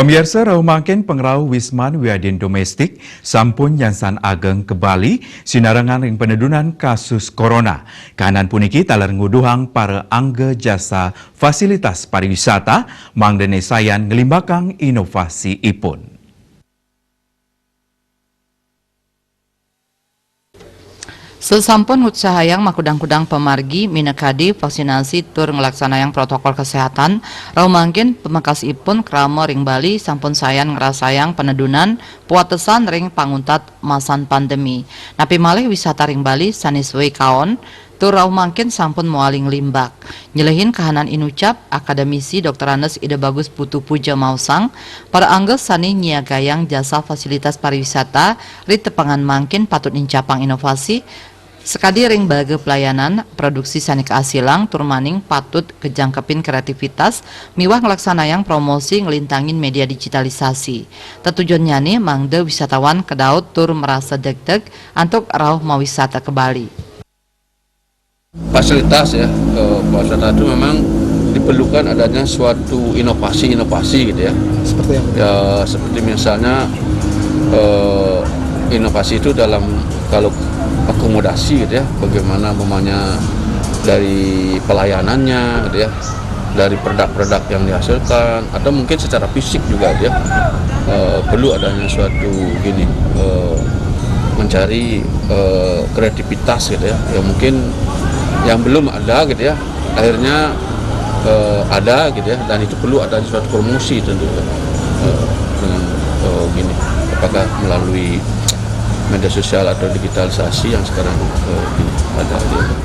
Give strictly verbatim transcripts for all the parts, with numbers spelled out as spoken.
Pamiarsa, rauh mangkin pangrauh Wisman wiadin domestik sampun nyansan ageng ka Bali sinarengan ring panedunan kasus corona. Kahanan puniki taler nguduhang para angga jasa fasilitas pariwisata mangda sayan nglimbakang inovasiipun. Sasampun ngutsahayang makudang-kudang pamargi minakadi vaksinasi tur nglaksanayang protokol kesehatan, rauh mangkin pamekasipun krama ring Bali sampun sayan ngrasayang panedunan pawatesan ring panguntat masan pandemi. Napi malih wisata ring Bali sané sué kaon, tur rauh mangkin sampun mawali nglimbak. Nyelehin kahanan inucap, Akademisi Doktor Andes Ida Bagus Putu Puja maosang, para angga sané nyiagayang jasa fasilitas pariwisata ri tepengan mangkin patut nincapang inovasi, sakadi ring balaga pelayanan, produksi sané kaasilang, tur maning patut kajangkepin kreativitas miwah nglaksanayang promosi nglintangin média digitalisasi. Tetujonnyané mangda wisatawan kadaut tur marasa degdeg antuk rauh mawisata ka Bali. Fasilitas ya, eh, pariwisata itu memang diperlukan adanya suatu inovasi-inovasi gitu ya. Seperti apa? Ya, seperti misalnya, eh, inovasi itu dalam, kalau akomodasi gitu ya, bagaimana umpamanya dari pelayanannya gitu ya, dari produk-produk yang dihasilkan, atau mungkin secara fisik juga gitu ya, eh, perlu adanya suatu gini, eh, mencari, eh, kreativitas gitu ya, yang mungkin yang belum ada gitu ya, akhirnya, eh, ada gitu ya, dan itu perlu ada suatu promosi tentu, eh, dengan, eh, gini, apakah melalui media sosial atau digitalisasi yang sekarang, eh, gini, ada gitu.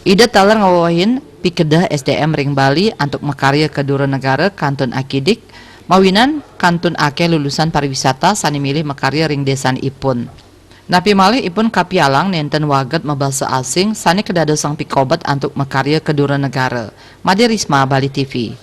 Ida taler ngawewehin pikedah S D M ring Bali antuk makarya ka dura negara kantun akidik, mawinan kantun akéh lulusan pariwisata sané milih makarya ring désanipun. Napi malih ipun kapialang nénten waget mabasa asing sané kadadosang pikobet antuk makarya ka dura negara. Madé Risma, Bali T V.